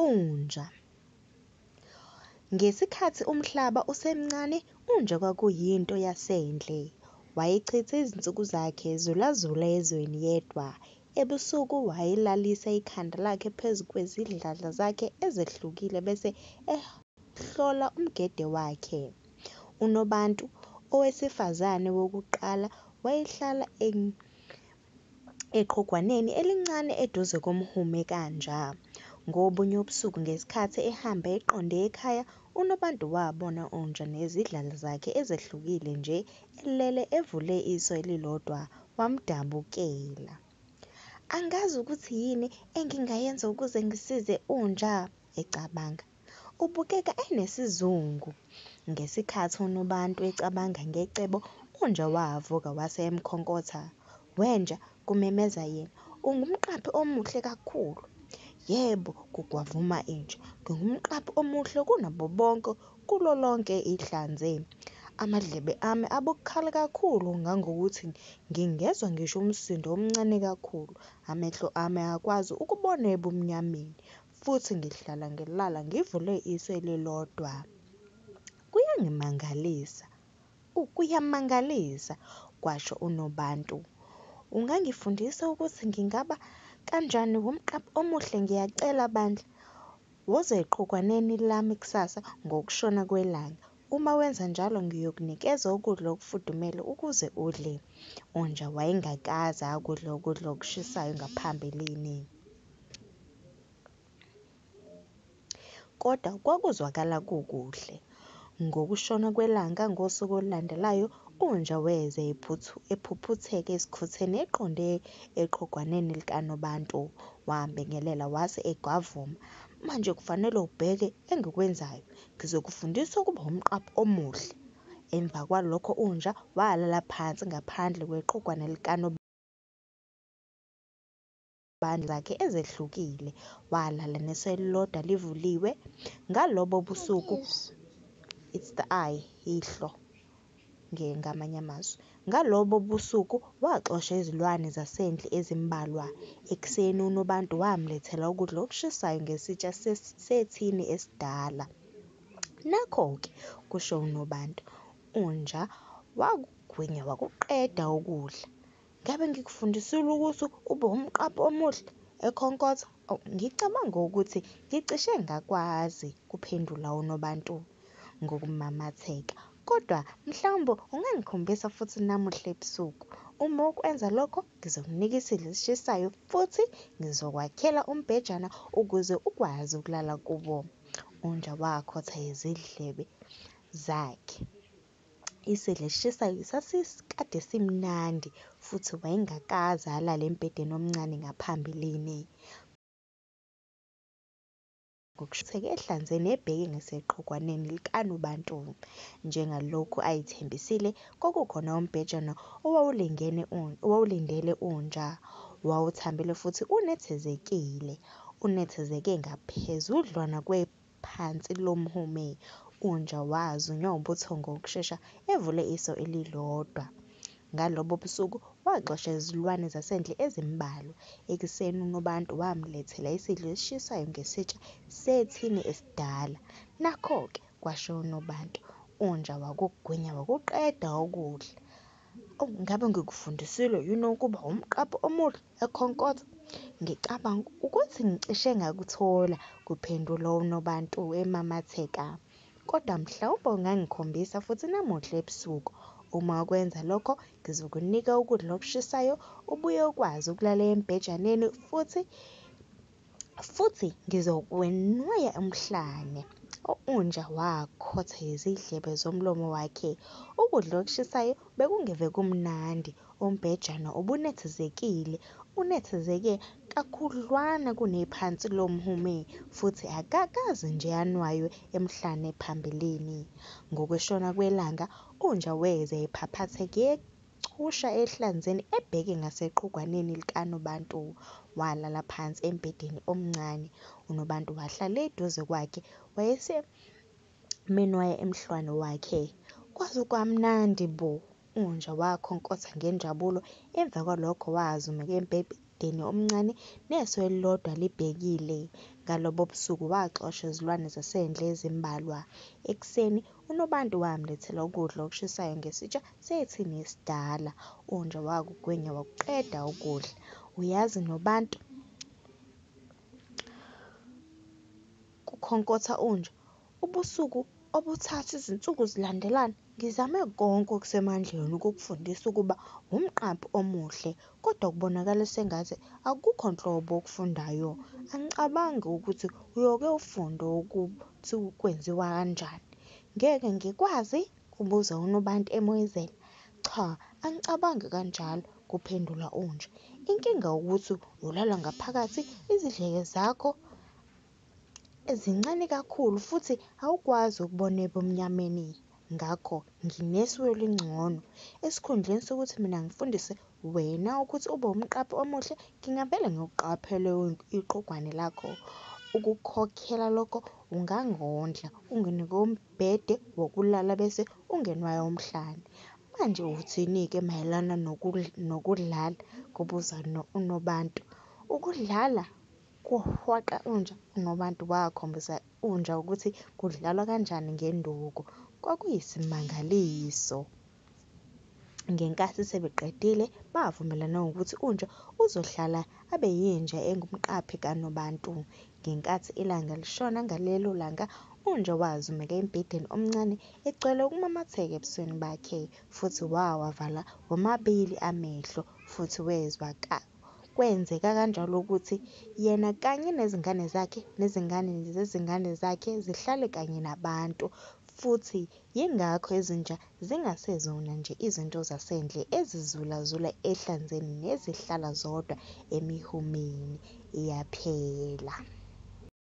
Unja. Ngesikhathi umhlaba usemncane, uNja kwakuyinto yasendle. Wayechitha izinsuku zakhe ezulazula ezweni yedwa. Ebusuku wayelalisa ikhanda lakhe phezu kwezidladla zakhe ezehlukile bese ehlola umgede wakhe. UNobantu, owesifazane wokuqala, wayehlala eqhugwaneni elincane eduze komhume kaNja. Ngobunye ubusuku ngesikhathi ehamba eqonde ekhaya, uNobantu wabona uNja nezidladla zakhe ezehlukile nje elele evule iso elilodwa, wamdabukela. "Angazi ukuthi yini engingayenza ukuze ngisize uNja," ecabanga. "Ubukeka enesizungu." Ngesikhathi uNobantu ecabanga ngecebo, uNja wavuka wase emkhonkotha. "Wenja!" kumemeza yena. "Ungumqaphi omuhle kakhulu!" "Yebo," kugwavuma inja. "Ngingumqaphi omuhle kunabo bonke kulo lonke ihlanze. Amadlebe ami abukhali kakhulu ngangokuthi ngingezwa ngisho umsindo omncane kakhulu. Amehlo ami ayakwazi ukubona ebumnyameni, futhi ngihlala ngilala ngivule iso elilodwa." "Kuyangimangalisa, kuyamangalisa," kwasho uNobantu. "Ungangifundisa ukuthi ngingaba kanjani ngumqaphi omuhle ngiyacela bandla? Woza eqhugwaneni lami kusasa ngokushona kwelanga. Uma wenza njalo ngiyokunikeza ukudla okufudumele ukuze udle." UNja wayengakaze akudle ukudla okushisayo ngaphambilini. Kodwa kwakuzwakala kukuhle. Ngokushona kwelanga ngosuku olulandelayo, uNja weza ephuphutheka esikhotheni eqonde eqhugwaneni likaNobantu. Wambingelela wase egwavuma, "Manje kufanele ubheke engikwenzayo. Ngizokufundisa ukuba umqaphi omuhle." Emva kwalokho uNja walala phansi ngaphandle kweqhugwana likaNobantu zakhe ezehlukile. Walala neso elilodwa livuliwe. Ngalobo busuku, it's the eye, ihlo ngamanye amazwi. Ngalobo busuku waxosha izilwane zasendle ezimbalwa. Ekuseni uNobantu wamlethela ukudla okushisayo ngesitsha sethini esidala. "Nakho-ke," kusho uNobantu. UNja wakugwinya wakuqeda ukudla. "Ngabe ngikufundisile ukuthi ube umqaphi omuhle?" ekhonkotha. "Ngicabanga ukuthi ngicishe ngakwazi," kuphendula uNobantu ngokumamatheka. "Kodwa mhlawumbe ungangikhombisa futhi namuhla ebusuku. Uma ukwenza lokho, ngizokunika isidlo esishisayo futhi ngizokwakhela umbhejana ukuze ukwazi ukulala kuwo." UNja wakhotha izindlebe zakhe. Isidlo esishisayo sasikade simnandi futhi wayengakaze alale embhedeni omncane ngaphambilini. Ngokushutheka ehlanzeni ebheke ngaseqhugwaneni likaNobantu. Njengalokhu ayethembisile, kwakukhona umbhejana owawulindele uNja. Wawuthambile futhi unethezekile, unethezeke ngaphezudlwana kwephansi lomhume. UNja wazunywa ubuthongo ngokushesha evule iso elilodwa. Ngalobo busuku waxosha izilwane zasendle ezimbalwa. Ekuseni uNobantu wamlethela isidlo esishisayo ngesitsha sethini esidala. "Nakho-ke," kwasho uNobantu. UNja wakugwinya wakuqeda ukudla. "Ngabe ngikufundisile yini ukuba umqaphi omuhle?" ekhonkotha. "Ngicabanga ukuthi ngicishe ngakuthola," kuphendula uNobantu emamatheka. "Kodwa mhlawumbe ungangikhombisa futhi namuhla ebusuku. Uma ukwenza lokho, ngizokunika ukudla okushisayo ubuye ukwazi ukulala embhejaneni futhi futhi ngizokwenwaya umhlane." UNja wakhotha izindlebe zomlomo wakhe. Ukudla okushisayo bekungeve kumnandi. Umbhejana ubunethezekile, unethezeke kakhudlwana kunephansi lomhume, futhi akakaze nje anwaywe emhlane phambilini. Ngokushona kwelanga, uNja weza ephaphatheka echusha ehlanzeni ebheke ngaseqhugwaneni likaNobantu. Walala phansi embhedeni omncane. UNobantu wahlala eduze kwakhe wayesemenwaya emhlane wakhe. "Kwaze kwamnandi bo!" uNja wakhonkotha ngenjabulo. Emva kwalokho wazumeka embhedeni omncane neso elilodwa libhekile. Ngalobo busuku waxosha izilwane zasendle ezimbalwa. Ekuseni, uNobantu wamlethela ukudla okushisayo ngesitsha sethini esidala. UNja wakugwinya wakuqeda ukudla. "Uyazi Nobantu," kukhonkotha uNja, "ubusuku obuthathu izinsuku zilandelana, ngizame konke okusemandleni ukukufundisa ukuba umqaphi omuhle, kodwa kubonakala sengathi akukho nhlobo okufundayo. Angicabangi ukuthi uyoke ufunde ukuthi kwenziwa kanjani." "Ngeke ngikwazi?" kubuza uNobantu emoyizela. "Cha, angicabangi kanjalo," kuphendula uNja. "Inkinga wukuthi ulala ngaphakathi, izidleke zakho zincane kakhulu futhi awukwazi ukubona ebumnyameni. Ngakho nginesu elingcono. Esikhundleni sokuthi mina ngifundise wena ukuthi ube umqaphi omuhle, ngingavele ngikuqaphele iqhugwane lakho. Ukukhokhela lokho, ungangondla, unginike umbhede wokulala bese unginwaya umhlane. Manje uthini-ke mayelana nokudlala?" kubuza uNobantu. "Ukudlala?" kuhwaqa uNja. UNobantu wakhombisa uNja ukuthi kudlalwa kanjani ngenduku. Kwakuyisimangaliso! Ngenkathi sebeqedile, bavumelana ngokuthi uNja uzohlala abe yinja engumqaphi kaNobantu. Ngenkathi ilanga lishona ngalelo langa, uNja wazumeka embhedeni omncane, egcwele ukumamatheka ebusweni bakhe, futhi wawavala womabili amehlo futhi wezwa kwenzeka kanjalo ukuthi yena kanye nezingane zakhe nezingane zezingane zakhe zihlale kanye nabantu futhi yingakho izinja zingasezona nje izinto zasendle ezizulazula ehlanzeni nezihlala zodwa emihumeni. Iyaphela.